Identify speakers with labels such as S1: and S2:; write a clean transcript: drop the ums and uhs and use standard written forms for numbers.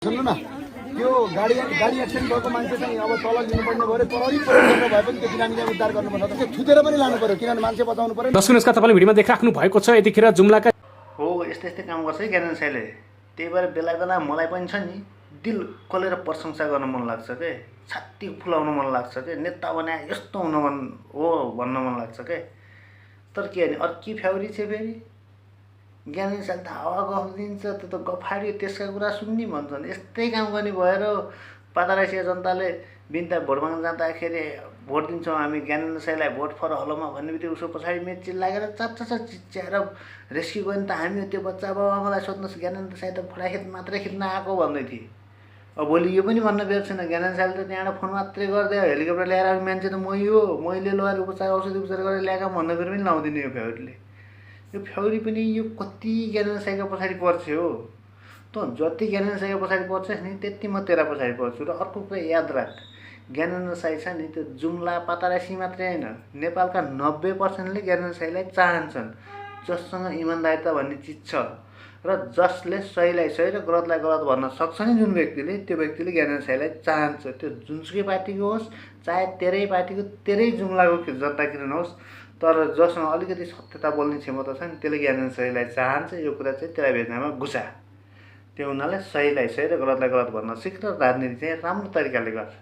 S1: सुन्नु न त्यो गाडी एक्सिडेन्ट भएको मान्छे चाहिँ अब तल लिनुपर्ने भयो प्रहरी गरेर भए पनि त्यो बिरामीलाई उद्धार गर्नुपर्छ त्यो थुतेर पनि लानु पर्यो किनभने मान्छे बचाउनु पर्यो।
S2: दर्शक नमस्कार, तपाईँले भिडियोमा देखिराख्नु भएको छ यतिखेर जुम्लाका
S3: हो यस्तै यस्तै काम गर्छ है ज्ञानेन्द्र साईले। त्यही भएर बेला बेला मलाई पनि छ नि दिल खोलेर प्रशंसा गर्न मन लाग्छ के, छाती फुलाउन मन लाग्छ के, नेता बनाए यस्तो हुन मन हो भन्न मन लाग्छ के। तर के भने अर्की फ्याउरी छ फेरि ज्ञानेन्द्र साईले त हावा गफ दिन्छ, त्यो त गफाडी त्यसका कुरा सुन्ने भन्छन्। यस्तै काम गर्ने भएर पातरासिया जनताले बिन्ता भोट माग्न जाँदाखेरि भोट दिन्छौँ हामी ज्ञानेन्द्र साईलाई भोट फर हलोमा भन्ने बित्तिकै उसको पछाडि मेची लागेर चाचा चिच्याएर रेस्क्यु गयो नि त हामी त्यो बच्चा बाबाआमालाई सोध्नुहोस् ज्ञानेन्द्र साई त फोटाखेत मात्रै खिच्न आएको भन्दै थिए। अब भोलि यो पनि भन्न बेर छैन ज्ञानेन्द्र साईले त त्यहाँबाट फोन मात्रै गरिदियो हेलिकप्टर ल्याएर आउने मान्छे त मै हो, मैले लगाएर उपचार औषधि उपचार गरेर ल्याएका भन्ने बेर पनि लाउँदिनँ यो फ्याउरीले। यो फ्याउरी पनि यो कति ज्ञानेन्द्र साईका पछाडि पर्छ हो। त जति ज्ञानेन्द्र साईका पछाडि पर्छस् नि त्यति म तेरा पछाडि पर्छु। र अर्को कुरा याद राख, ज्ञानेन्द्र साई छ नि त्यो जुम्ला पातरासी मात्रै होइन नेपालका 90% ज्ञानेन्द्र साईलाई चाहन्छन्। जससँग इमान्दारिता भन्ने चिज छ र जसले सहीलाई सही र गलतलाई गलत भन्न सक्छ नि जुन व्यक्तिले, त्यो व्यक्तिले ज्ञानेन्द्र साईलाई चाहन्छ। त्यो जुनसुकै पार्टीको होस्, चाहे तेरै पार्टीको तेरै जुम्लाको जनता किन नहोस्, तर जसमा अलिकति सत्यता बोल्ने क्षमता छ नि त्यसले ज्ञानेन्द्र साईलाई चाहन्छ। यो कुरा चाहिँ तेरा भेदनामा घुसा। त्यो हुनाले सहीलाई सही र गलतलाई गलत भन्न सिक र राजनीति चाहिँ राम्रो तरिकाले गर्छ।